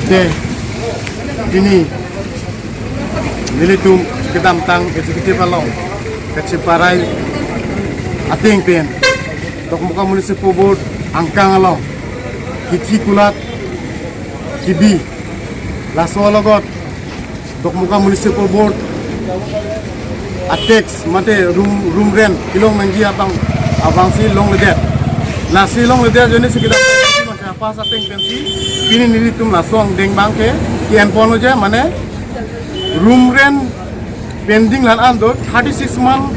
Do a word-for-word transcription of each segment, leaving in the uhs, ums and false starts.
Te, pini nelitum kedamtang executive along kacheparai ateng pen Dokmoka Municipal Board angkang along kithi kulat kibi, laso alogot Dokmoka Municipal Board a-tax mate room, room rent kelong nangji abang, abangsi longledet. Lasi longledet ajoinesi kedam pass ateng pensi pini nelitum laso angdeng abangke ke-enpon oje, mane room rent pending la-an do thirty-six month,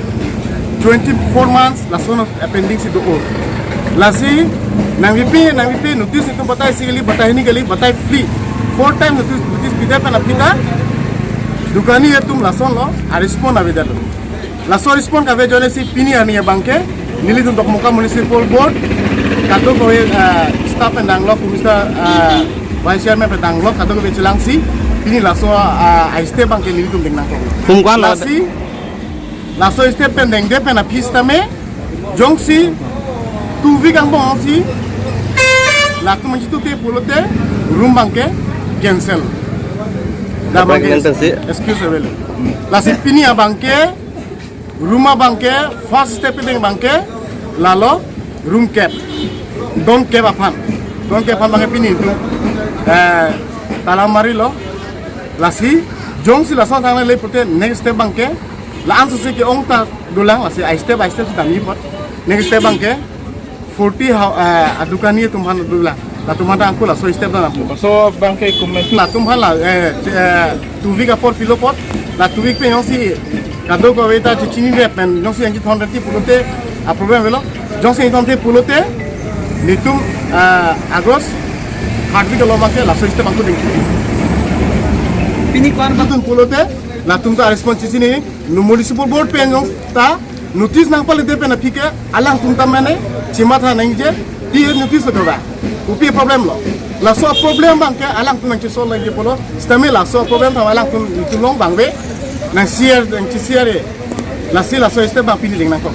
twenty-four months lason, eh, pending si do o. Lasi nangpipe, nangpipe notice itum batai isi kali, batai hini kali, batai phli, four time notice, notice pidet pen aphi ta dukani atum lasonlo a-respond avedetlo. Laso respond kave ajoinesi pini arni abangke nelitum Dokmoka Municipal Board kadokave, eh, staff pen danglok, Commissioner, eh, Vice Chairman pen danglok, kadokave chelangsi pini laso, eh, a-step abangke nelitum deng nangkok. Kum ko-an lo? Lasi laso step pen dengdet pen aphi sitame jongsi two week angbong si latum nangchetute pulote room abangke cancel. Dak abangke cancel si excuse available. Lasi pini abangke room abangke first step pen deng abangke lalo room kep, don kep aphan, don kep aphan abangke pini itum, eh, tala marilo. Lasi jongsi lason thangnat le pulote next step abangke la-an sose ke-ong ta dolang, lasi a-step a-step si damji apot. Next step abangke forty hou, eh, adukani atum aphan dolang. Latum aphan ta angko laso step dam. Laso abangke comment. Latum aphan la, eh, eh, two week apor pilo apot. La two week pen jongsi kadokave ta chechinine pen jongsi nangchethondetji pulote a-problem avelo. Jongsi nangchethondetji pulote nelitum, eh, August third week along abangke laso step angko dengji. Pini ko-an ba- Latum pulote latum ta respond chechinine, no municipal board pen jongta notice nangpaledet pen aphi ke alangtum ta mane chematha nangji, ti notice lo ba. Kopi problem lo? Laso problem abangke alangtum nangche-solve nangji pulo. Sitame laso problem ta alangtum itum along abang ave. Nang-share, nangche-share. Lasi laso step abang pini deng nangkok.